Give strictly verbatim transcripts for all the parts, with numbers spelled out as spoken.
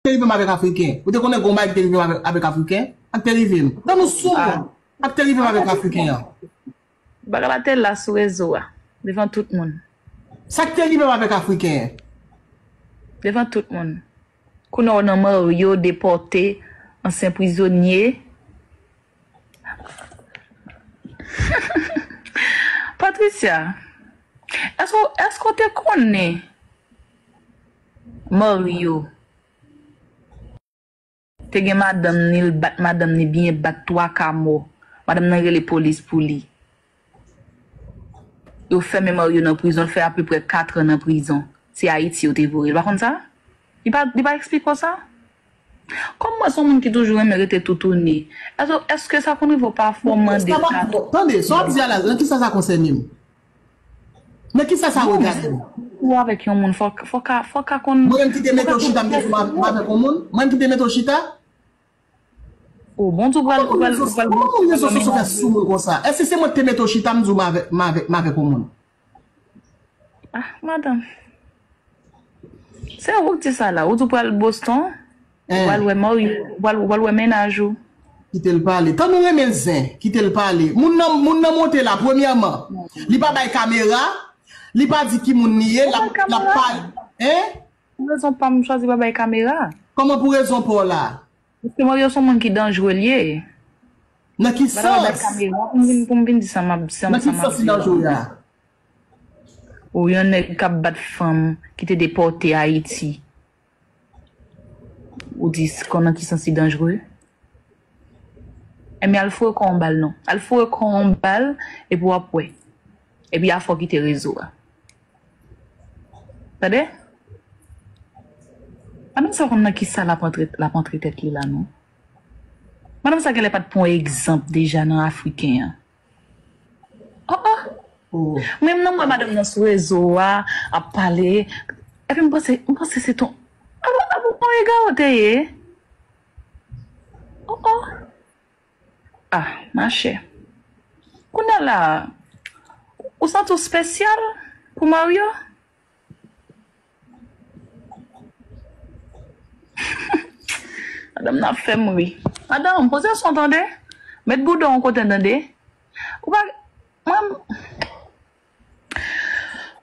te rive m avèk Afriken? Ou te konnen gen yon bagay ki te rive m avèk, avèk Afriken? Sa k te rive m? Ban nou sou mwen. Sa k te rive m avèk Afriken an? Bagay la te la sou rezo a, devan tout moun. Sa k te rive m avèk Afriken an? Devan tout moun. Kounye a w nan Mario, depòte, ansyen prizonye. Patricia, èske, èske w te konnen Mario te gen madanm ni, l bat madanm ni byen, bat twa ka mò. Madanm nan rele polis pou li. Yo fèmen Mario nan prizon, l fè apeprè katran nan prizon. Se Ayiti yo te voye l. Ou pa konn sa? Li pa, li pa eksplike w sa? Kòm mwen se yon moun ki toujou renmen rete toutouni, èske, èske sa konn rive w pafwa w mande sa? Tande, sa w ap di a la, nan kisa sa konsène m? Nan kisa sa regade m? Ou avèk yon moun, fò, fò ka, fò ka konn. Mwen menm ki te mete w chita, m te di m avèk yon moun? Mwen menm ki te mete w chita? O, bon, ou pral, ou pral, ou pral. Kòman moun rezo sosyo fè sou moun konsa? Èske se mwen ki te mete w chita, m di w m avèk, m avèk, m avèk yon moun? Ah, madanm. Se ou k di sa la. Ou di w pral Boston, ou pral wè Mario, ou pral, ou pral wè mennaj ou. Kite l pale. Tann ou renmen zen, kite l pale. Moun nan, moun nan monte la, premyèman, li pa bay kamera, li pa di ki moun li ye, l ap, l ap pale. Hein? Pou rezon pa m chwazi pa bay kamera. Kòman pou rezon pa w la? Paske Mario se yon moun ki danjre l ye. Nan ki sans? Bay kamera pou m vin, pou m vin di sa m ap, sa m ap di la. Nan ki sans li danjre a? Ou yon nèg k ap bat fanm ki te depòte Ayiti. Ou di s-, konnen ki sans li danjre? Enben, al foure kò w yon bal non. Al foure kò w yon bal, epi w ap wè. Epi afè w kite rezo a. Tande? Madanm sa konn nan kisa l ap antre, l ap antre tèt li la non. Madanm sa genlè pa t pran egzanp deja nan Afriken an. Oh, oh. Mwen menm nan m wè madanm nan sou rezo a, ap pale. Epi m panse, m panse se ton, a bon, a bon, yon egare w te ye? Oh, oh. Ah, machè. Kounye a la, ou santi w espesyal pou Mario? Madanm nan ap fè m ri. Madanm, poze son tande. Met bouda w yon kote tande. Ou pa, mwen,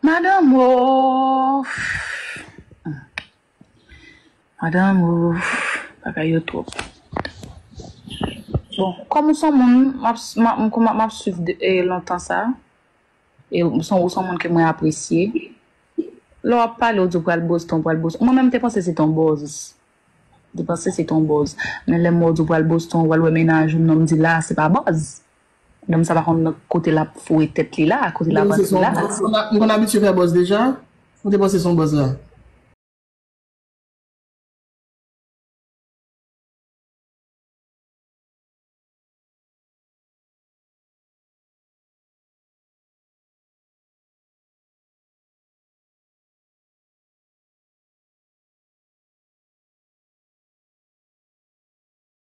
madanm, oh. Madanm, oh, bagay yo twòp. Bon, kòm ou se yon moun, m ap, m ap, m ap, m ap swiv de, eh, lontan sa. E ou se yon, ou se yon moun ke mwen apresye. Lè w ap pale, ou di w pral Boston, pral Boston. Mwen menm, m te panse se te yon buzz. M te panse se te yon buzz. Men lè m wè w di w pral Boston, w al wè mennaj ou, non, m di la, se pa buzz. Nonm sa pa konn kote l ap foure tèt li la, kote l ap antre la. M konn abitye fè buzz deja. Ou te panse se yon buzz la?